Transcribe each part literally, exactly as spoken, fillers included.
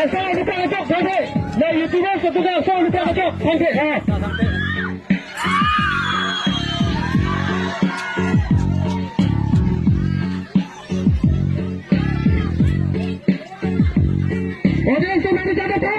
Asal lupa kacok, thank you. Na YouTuber satu ka asal lupa kacok, thank you. Ha. Audience ko mari jaga po.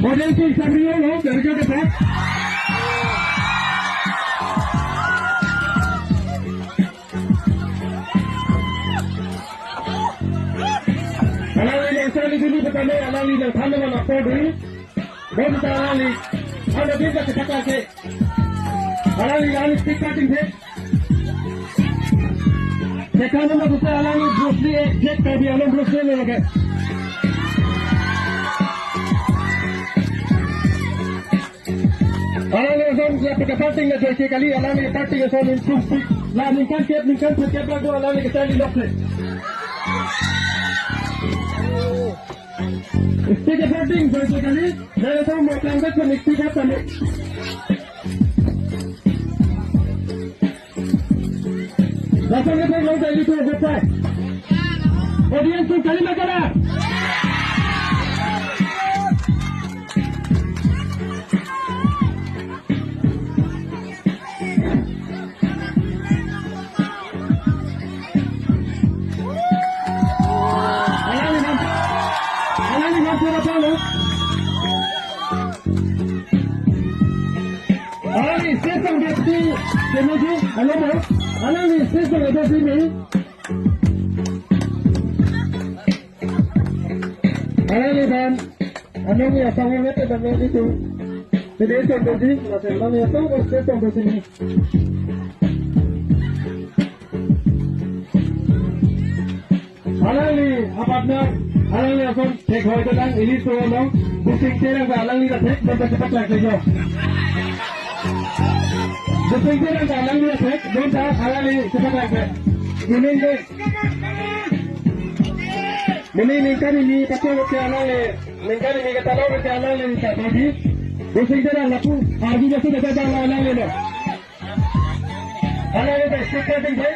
Audience ko sambil lo, dari jaga po. Alangli nangcharli dulu petame, alangli nangthan nang apor dulu. Bom ta alangli, ada beda kata kata. Alangli, alangli stick cutting the. Sekarang nama buka alangli Bruce Lee, eh, Jack Karbi Anglong Bruce Lee lagi. Alangli ason ya pika parting na joike kali, alangli parting ason in sumpi. La ningkan kep, ningkan kep lagu alangli kacharli lokse. Stick parting joike kali, la ason mo kangkat ko ningkan kep kali. Lason ke thek long tadi tu gopai. Audience tu kali makan ah. Alangli nam, alangli nam pura palo. Alangli sesang desi, kemudian, alangli, alangli sesang desi ni. Alangli dan, alangli asang ngat dan itu. Jadi itu desi, masih alangli asang, sesang desi ni. Alangli apatna, alangli ason thek hoi kelang ili so long, Busing Terang ba alangli ta thek, bonta cepat lagi jo. Busing Terang ba alangli ta thek, bonta alangli cepat lagi. Ini ke, ini ningkan ini pakai ke alangli, ningkan ini kata lo ke alangli ta bagi. Busing Terang lapu, arju jasa dapat alangli lo. Alangli ta stick cutting the.